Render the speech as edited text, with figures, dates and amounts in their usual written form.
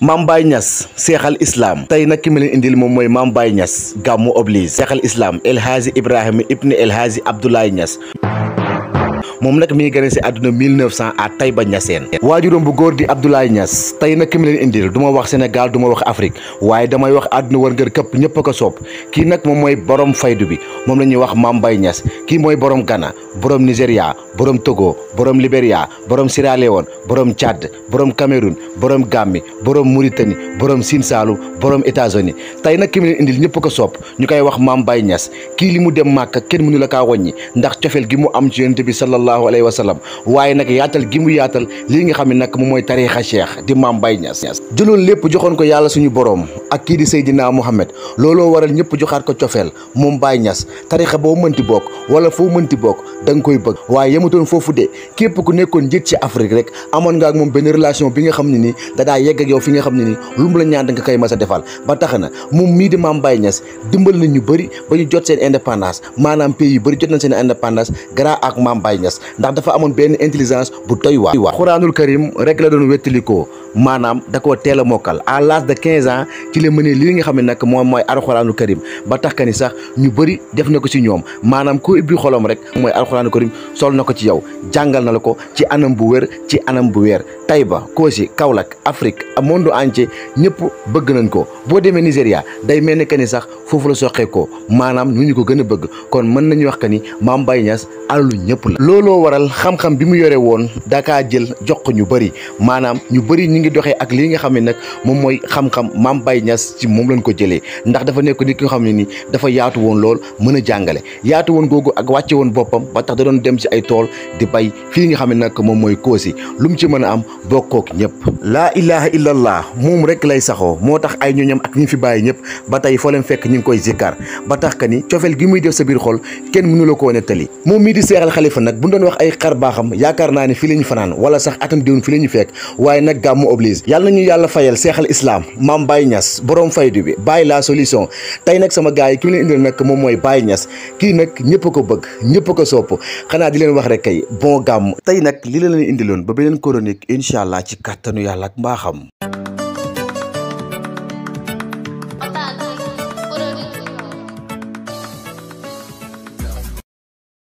Mame Baye Niass Cheikhal Islam tey nag ki ma leen indil moom mooy Mame Baye Niass gàmmu oblige Cheikhal Islam El Hadji Ibrahima ibn El Hadji Abdoulaye Niass moom nag mi ngi gane si àdduna 1900 à Taïba Niassène waajuram bu góor di Abdoulaye Niass tey nag ki ma leen indil du ma wax Sénégal du ma wax Afrique waaye damay wax àdduna war ngër këpp ñëpp a ko soob kii nag moom mooy borom faydu bi moom la ñuy wax Mame Baye Niass kii mooy borom Ghana borom Nigéria borom Togo borom Libéria borom Sierra Leone borom Tchad borom Cameroun borom Gambie borom Mauritanie borom Sine Saalum borom États-Unis tey nag ki ma leen indil ñëpp a ko soob ñu koy wax Mame Baye Niass kii li mu dem Màkka kenn mënu la kaa wàññi ndax cofeel gi mu am ci Yonent bi sallallahu alayhi wa sallam waaye nag yaatal gi mu yaatal lii nga xam ne nag moom mooy tariixa cheikh di Mame Baye Niass jëloon lépp joxoon ko yàlla suñu borom ak kii di Seydina Mohamed looloo waral ñëpp joxaat ko cofeel moom Baye Niass tariixa boo mënti bokk wala foo mënti bokk da nga koy bëgg waaye yemutoon foofu de képp ku nekkoon njiit ci Afrique rek amoon nga ak moom benn relation bi nga xam ne nii dadaa yegg ak yow fi nga xam ne nii lu mu la ñaan da nga koy mas a defal ba tax na moom mii di Mame Baye Niass dimbal nañ ñu bëri ba ñu jot seen indépendance maanaam pays yu bëri jot nañ seen indépendance grâce ak Mame Baye Niass ndax dafa amoon benn intelligence bu doy waar Xuraanul Karim rek la doon wettalikoo maanaam da koo teel a mokkal à l'âge de 15 ans ci la mënee lii nga xam ne nag moom mooy Alxuraanul Karim ba tax ka ni sax ñu bëri def na ko ci ñoom maanaam ko ubbi xolom rek mooy Alxuraanul Karim sol na ko ci yow jàngal na la ko ci anam bu wér ci anam bu weer Taïba Kossy Kaolack Afrique monde entier ñëpp bëgg nañ ko boo demee Nigéria day mel ni que ni sax foofu la soqee ko maanaam ñu ko gën a bëgg kon mën nañu wax que ni Mame Baye Niass alalu ñëpp la looloo waral xam-xam bi mu yore woon dakaa jël jox ko ñu bëri maanaam ñu bëri ñu ngi doxee ak lii nga xam ne nag moom mooy xam-xam Mame Baye Niass ci moom lañ ko jëlee ndax dafa nekk nit ki nga xam ne ni dafa yaatu woon lool mën a jàngale yaatu woon googu ak wàcce woon boppam ba tax da doon dem ci ay tool di bay fii nga xam ne nag moom mooy Kossy lu mu ci mën a am bokkook ñëpp laa ilaha illallah moom rek lay saxoo moo tax ay ñoñam ak ñi fi bàyyi ñëpp ba tey foo leen fekk ñu ngi koy zikkar ba tax ka ni cofeel gi muy def sa biir xol kenn mënu la koo nettali moom mii di seexal xalifa nag bu doon wax ay xar baaxam yaakaar naa ne fi la ñu fanaan wala sax atam déwén fi la ñu fekk waaye nag gàmmu oblige yàlla nañu yàlla fayal seexal islam Mame Baye Niass borom faydu bi bàyyi la solution tey nag sama gars yi ki mu leen indil nag moom mooy Baye Niass kii nag ñëpp a ko bëgg ñëpp a ko sopp xanaa di leen wax rek kay bon gàmm tey nag li la leen indiloon ba beneen chronique incha allah ci kàttanu yàlla ak mbaaxam